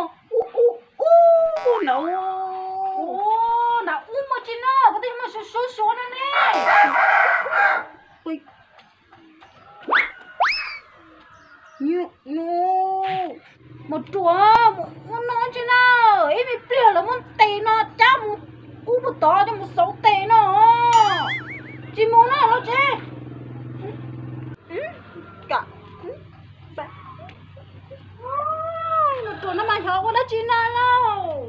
no, ub ub ub na. Ub, na ub mas tsis no, koj tej no mas suav suav suav no ne. Mus ruam, mus ua no tsis na, ib me pliag lawv muab tes no cab mus ub puag tod coj mus xauv tes no. Tsis mus no los tsev. Mus ruam no mas xyov ua dab tsi na lauj.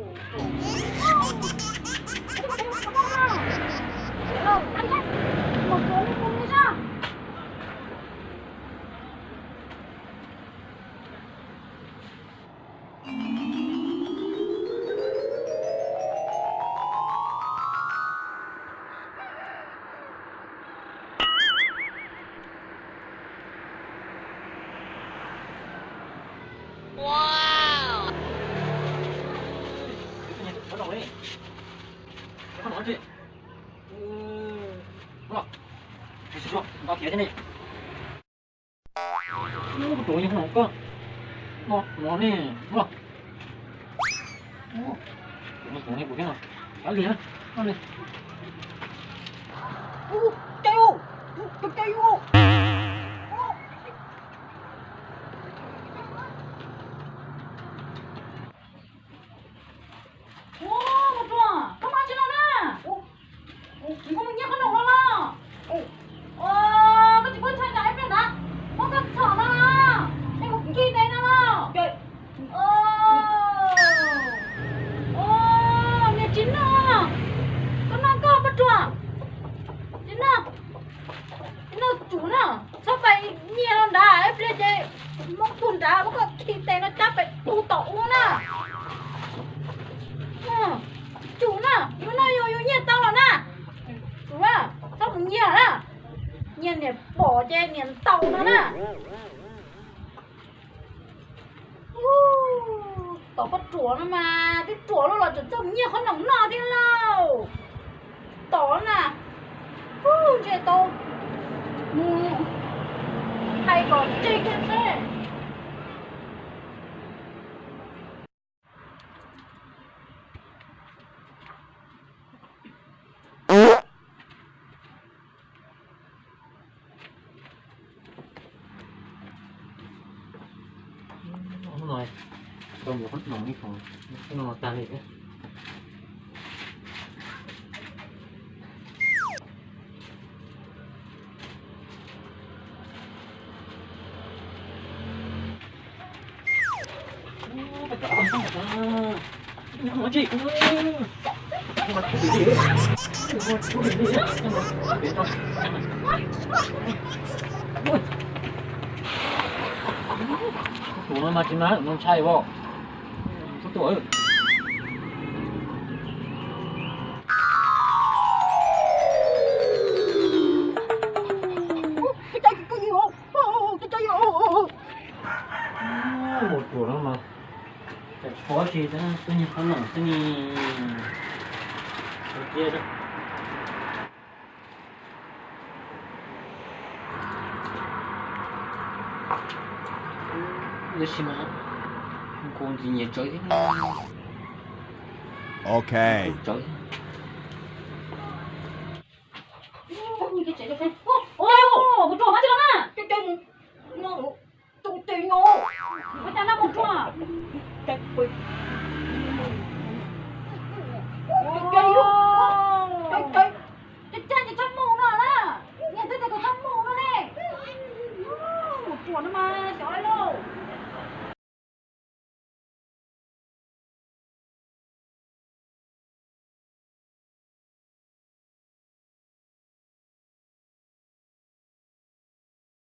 Ua, Mus Ruam, koj mus tsis los na? Koj mus nyiag qhob noom los los? Koj tsis paub ntshai ntag, ib pliag ntawd muab koj txhom no, es mus nkig tes no los? Ua, niag tsis noj, koj noj koj Mus Ruam, tsis noj, tsis noj tsum na, txhob pais nyiag los nrad, ib pliag ces muab pug nrad, muab koj khi tes no cab pem pug tom ub na. Tsum na, yus noj yus, yus nyiag tau los na. Tsum na, txhob mus nyiag na. Nyiag niam pom ces niam ntaus no na. Tom koj ruam no mas twb ruam luaj los tseem txawj mus nyiag qhob noom noj thiab lauj. Tom na, ntshe tau mus hais kom tseg kiag seb. Hnub no tau mus qhob noom ib khoom, hnub no tag li thiab. Tus no mas tsis mas no ntshai os. Tus mus ruam no mas tsis pom tsi, twb nyiag qhob noom xwb ne. Tab sis mas kuv ntxim nyiam tsawv thiab. Ok. Tsawv. Mus ruam, mus tsis los na. Tus tes no, ua cas nag mus ruam. Cag cag ces txhob mus no na. Niam twb tias kom txhob mus no ne. Mus ruam no mas.